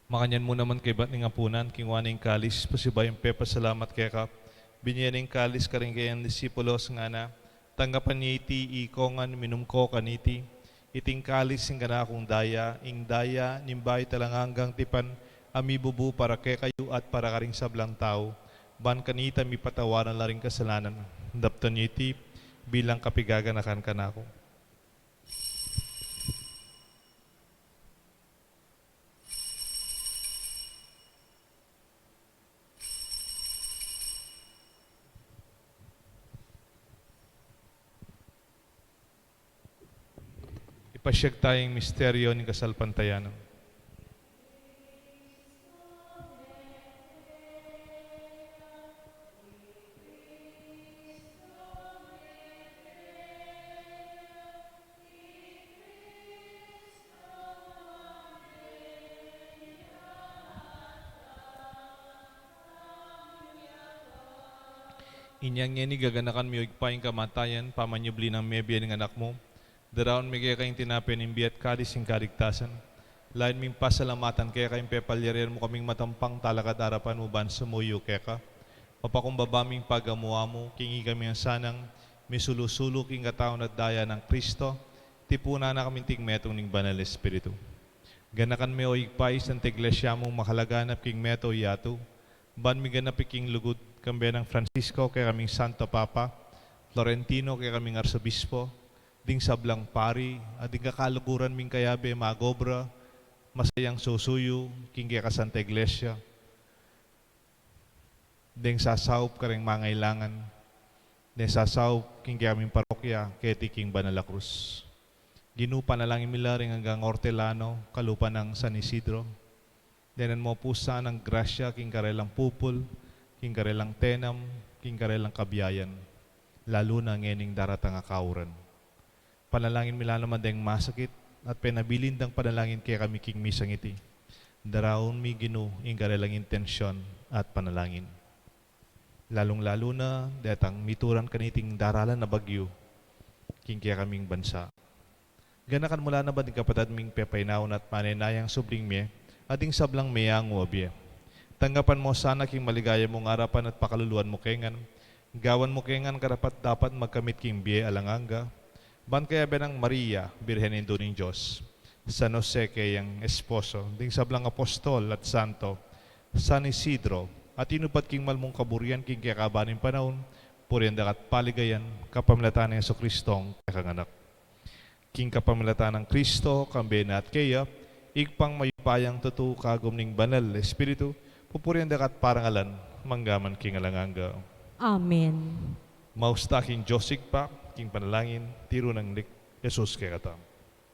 Makanyan mu naman kaybat ning apunan, kingwa ne ing kalis, pasibayu yang pepasalamat keka, binye ne ing kalis karing kayang disipulos, ngana: Tanggapan ye iti ikongan, minum ko kaniti. Iti ing kalis ning kanakung daya, ing daya ning bayu at alang anggang tipan, a mibubu para kekayu at para karing sablang tau, ban kanita mipatawaran la ring kasalanan. Daptan ye iti bilang kapigaganakan kanaku. Ipasyag taya ing misteryo ning kasalpantayanan. Inya ngeni gaganakan mi, o Ibpa, ing kamatayan pamanyubli nang mebie ning Anak mu. Daraun mi keka ing tinape ning bie at kalis ning kaligtasan. Layun ming pasalamatan keka ing pepalyarian mu kaming matampang talakad king arapan mu ban sumuyu keka. Mapakumbaba ming pagamu-amu king ikami ngan sanang misulu-sulu king katawan at daya nang Kristo, tipunan na kami anting metung ning Banal Espiritu. Ganakan me, o Ibpa, ing Santa Iglesia mung makalaganap king meto yatu, ban miganap ya king lugud, kambe nang Francisco kekaming Santo Papa, Florentino kekaming Arsobispo, ding sablang pari, at ding kakaluguran ming kayabe magobra, masayang susuyu king keka Santa Iglesia, deng sasaup kareng mangailangan, deng sasaup king kekaming parokya keti king Banal a Krus. Ginu, panalangin mi la ring anggang ortelano kalupa nang San Isidro. Denan mu pu sanang grasya king karelang pupul, king karelang tenam, king karelang kabiayan, lalu na ngening daratang a kauran. Panalangin mi la naman deng masakit at penabilin dang panalangin kekami king misang iti. Daraun mi, Ginu, ing karelang intensyon at panalangin, lalung-lalu na detang mituran kaniting daralan a bagyu king kekaming bansa. Ganakan mu la naman ding kapatad ming pepainaun at manenayang subling mie, at ding sablang meangu a bie. Tanggapan mu sana king maligaya mung arapan at pakaluluan mu ke ngan, gawan mu ke ngan karapat-dapat magkamit king bie alang angga, ban kayabe nang Maria, Birhen Indu ning Dios, San Jose keyang esposo, ding sablang apostol at santo, San Isidro, a tinupad king mal mung kaburian king kekaban ning panaun, purian da ka at paligayan, kapamilatan nang Jesucristong kekang Anak. King kapamilatan nang Kristo, kambe na at keya, Ibpang mayupayang tutu, kagum ning Banal Espiritu, pupurian da ka at parangalan, mangga man king alang angga. Amen. Mausta king Dios Ibpa, king panalangin, tiru nang Lik Jesus kekatamu.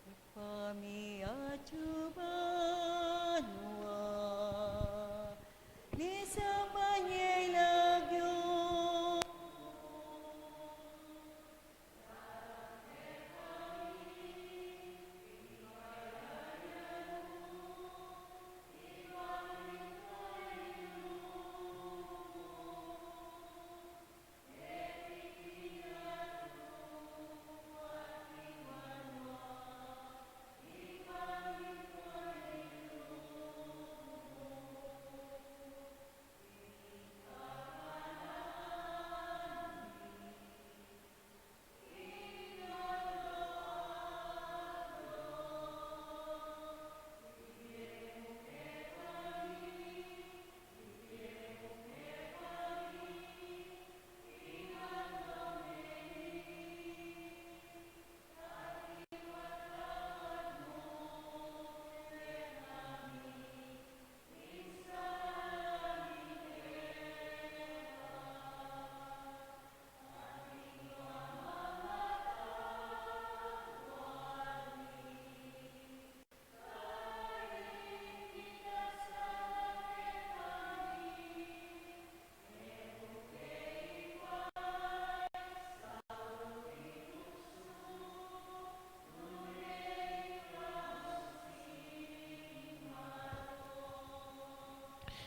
Ibpa mi atsu ka banua, misamban ya ing lagyu mu.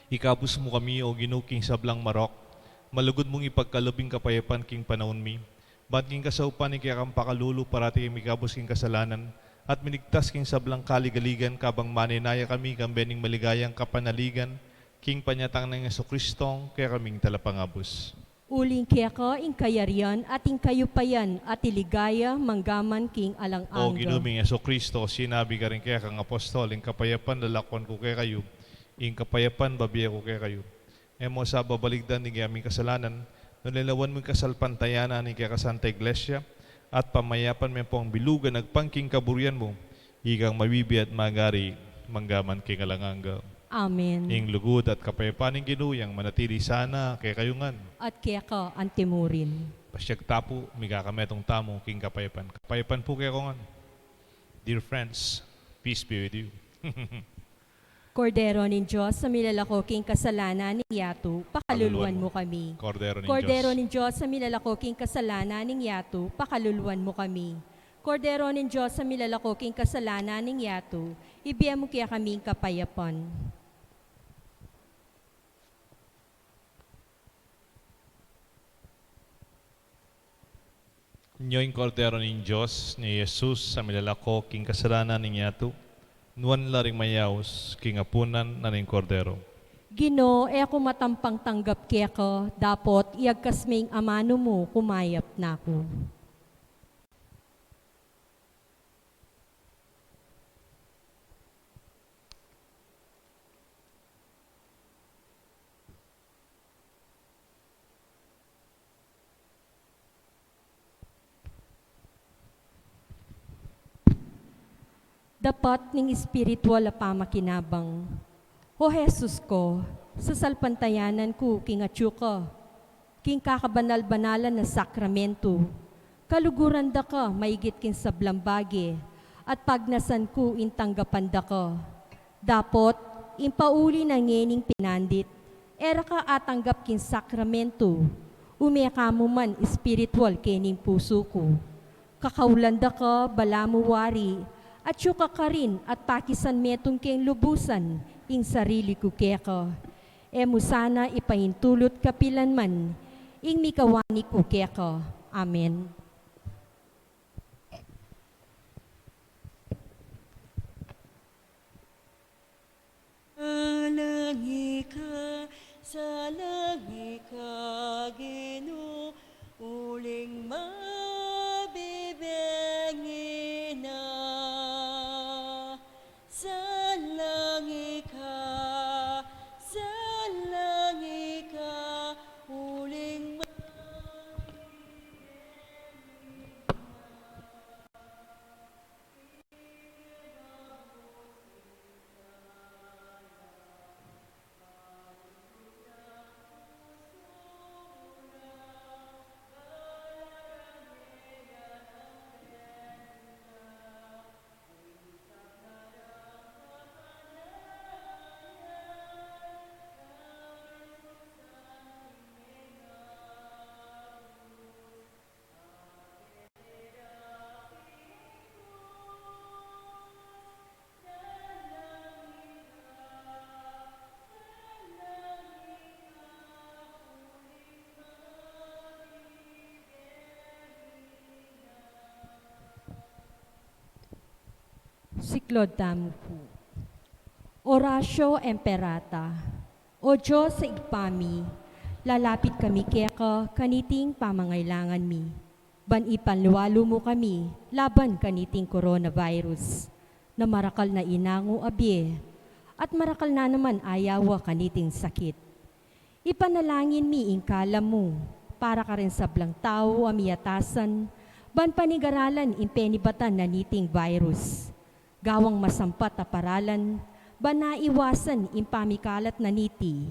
Ikabus mu kami, O Ginu, king sablang marok, malugud mung ipagkalub ing kapayapan king panaun mi. Ban king kasaupan ning kekang pakalulu, parati kaming mikabus king kasalanan, at miligtas king sablang kaligaligan, kabang manenaya kami kambe ning maligayang kapanaligan, king panyatang nang Jesucristo, kekaming Talapangabus. Uling keka ing kayarian at ing kayupayan at ing ligaya manggaman king alang angga. O Ginu ming Jesucristo, sinabi karing kekang apostol, ing kapayapan lalakwan ku kekayu, ing kapayapan babie ku kekayu. E mu sa babaligdan ding kekang kasalanan, nune lawan mu ing kasalpantayanan ning kekang Santa Iglesia, at pamayapan me pung bilugan agpang king kaburian mu, ikang mabibie at magari manggaman king alang angga. Amen. Ing lugud at kapayapan ning Ginu yang manatili sana kekayu ngan. At keka antimurin. Pasyag ta pu, mikakametung tamu king kapayapan. Kapayapan pu kekayu ngan. Dear friends, peace be with you. Kordero ning Dios, a milalako king kasalanan ning yatu, pakaluluan mu kami. Kordero ning Kordero Dios. Ning Dios, a milalako king kasalanan ning yatu, pakaluluan mu kami. Kordero ning Dios, a milalako king kasalanan ning yatu, ibie mu kekami ing kapayapan. Nyo ing Kordero ning Dios, nyo i Jesus, a milalako king kasalanan ning yatu, nuan la ring mayaus king apunan na ning Kordero. Ginu, e ku matampang tanggap keka, dapot iyagkas me ing amanu mu, kumayap na ku. Dapat ning espiritual a pamakinabang. O Jesus ko, sasalpantayanan ku king atyu ka, king kakabanal-banalan a sakramento, kaluguran da ka maigit king sablang bage, at pagnasan ku ing tanggapan da ka. Dapot, ing pauli na ngening pinandit, e ra ka atanggap king sakramento, ume ka mu man espiritual kening pusu ku. Kakaulan da ka, balamu wari, atyu ka karin at pakisan metung keng lubusan ing sarili ku keka. E mu sana ipaintulut kapilan man ing mikawani ku keka. Amen. Salang ika, salang ika, Ginu, uling mabibie ing ina. Salang ika, salang ika, uling mabibie ing ina. Siklaud tamu pu. Oratio Imperata. O Dios a Ibpa mi, lalapit kami keka kaniting pamangailangan mi, ban ipanlualu mu kami laban kaniting coronavirus, na marakal na inangu a bie, at marakal na naman ayawa kaniting sakit. Ipanalangin mi ing kalam mu para karing sablang tau a miatasan ban panigaralan ing penibatan na niting virus, gawang masampat a paralan ban naiwasan ing pamikalat na niti,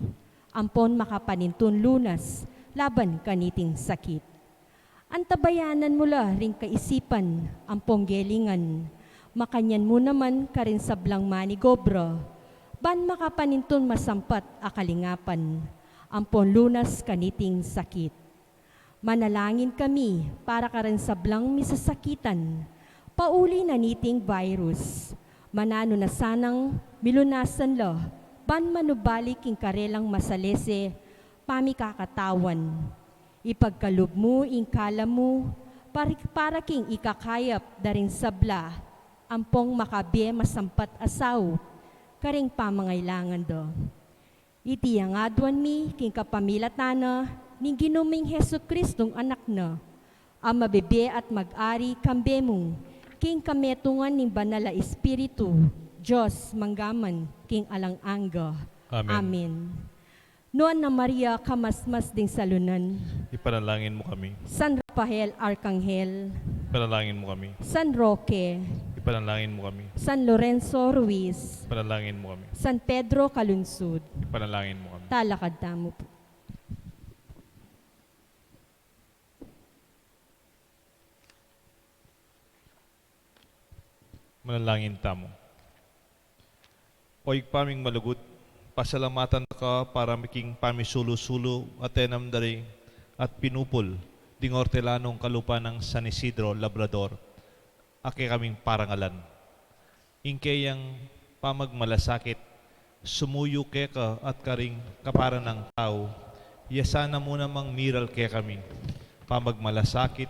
ampon makapanintun lunas laban kaniting sakit. Antabayanan mu la ring kaisipan ampong gelingan, makanyan mu naman karing sablang manigobra, ban makapanintun masampat a kalingapan ampong lunas kaniting sakit. Manalangin kami para karing sablang misasakitan pauli na niting virus. Mananu na sanang milunasan la ban manubali king karelang masalese pamikakatawan. Ipagkalub mu ing kalam mu para, para king ikakayap da ring sabla ampong makabie masampat a saup karing pamangailangan da. Iti ing aduan mi king kapamilatan na ning Ginu ming Jesucristong Anak na, a mabibie at mag-ari kambe mu king kametungan ning Banal a Espiritu, Dios, mangga man king alang angga. Amen. Amen. Nuan a Maria, kamasmas ding salunan. Ipanalangin mu kami. San Rafael Arkanghel. Ipanalangin mu kami. San Roque. Ipanalangin mu kami. San Lorenzo Ruiz. Ipanalangin mu kami. San Pedro Calungsod. Ipanalangin mu kami. Talakad tamu pu. Manalangin tamu. O Ibpa ming malugud, pasalamatan da ka para king pamisulu-sulu a tenam da ri at pinupul ding ortelanong kalupa nang San Isidro Labrador a kekaming parangalan. Ing keyang pamagmalasakit sumuyu keka at karing kapara nang tau, ya sana mu namang miral kekami pamagmalasakit,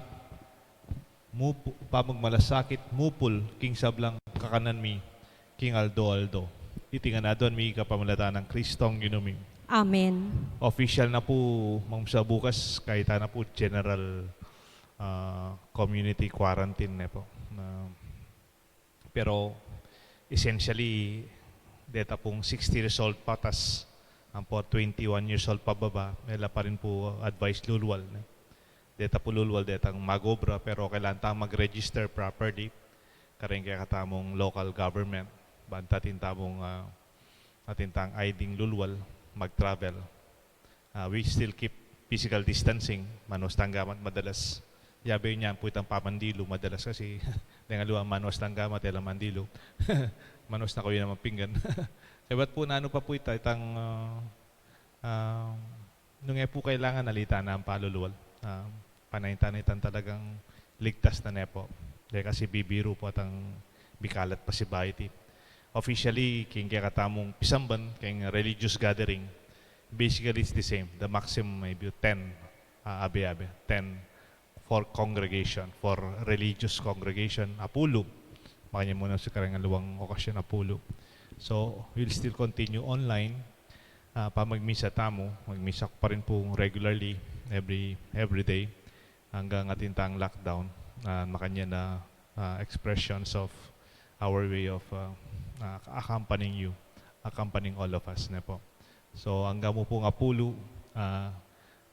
mupu-, pamagmalasakit mupul king sablang kakanan mi king aldo-aldo. Iti ngan aduan mi kapamilatan nang Kristong Ginu mi. Amen. Official na pu, Ma'am, sa bukas, kaya ta na pu general, ah, community quarantine na pu. Na, pero essentially, deta pung sixty years old patas, ampo twenty-one years old pababa, mela pa rin pu advice lulwal, ne? Deta pu lulwal, detang mag-obra, pero kailangan tang mag-register properly karing kekatamung local government. Ban atin tamung, ah, atin tang I D ing lulwal, mag-travel. Ah, we still keep physical distancing, manus tang gamat madalas. Yabe nya pu itang pamandilu madalas kasi deng aliwa manus tang gamat, e la mandilu. Manus na kayu naman pinggan. Kaya bat pu nanu pa pu ita, itang, ah, ah, nung e pu kailangan, alita na palulwal. Ah, panayan ta na itang talagang ligtas na ne pu. Dahil kasi bibiru pu atang mikalat pasibayu iti. Officially, king kekatamung pisamban, king religious gathering, basically it's the same. The maximum may be ten, ah, abe-abe, ten for congregation, for religious congregation, apulu. Makanyan mu na sa kareng aliwang okasyon, apulu. So, we'll still continue online. Ah, pamagmisa tamu, magmisa ku pa rin pu regularly every, every day. Anggang atin tang lockdown, ah, makanyan na, ah, expressions of our way of, ah, ah, accompanying you, accompanying all of us, ne pu. So, angga mu pung apulu, ah,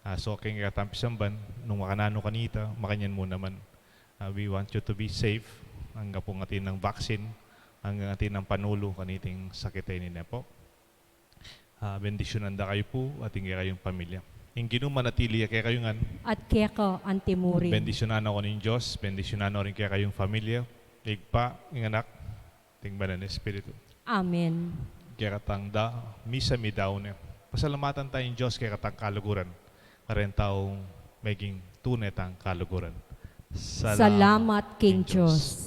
ah, so, king kekatang pisamban, nung makananu kanita, makanyan mu naman. Ah, we want you to be safe, angga pung atin nang vaccine, anggang atin nang panulu kaniting sakit a ini, ne pu. Ah, bendisyunan da kayu pu, at ing kekayung pamilya. Ing Ginu manatili ya kekayu ngan. At keka antimurin. Bendisyunan na kayu ning Dios, bendisyunan na rin kekayung pamilya, Ibpa, ing Anak, at ing Banal a Espiritu. Amen. Kekatang da, misa mi daun ne. Pasalamatan taya ing Dios kekatang kaluguran. Kareng taung meging tune tang kaluguran. Salamat king Dios.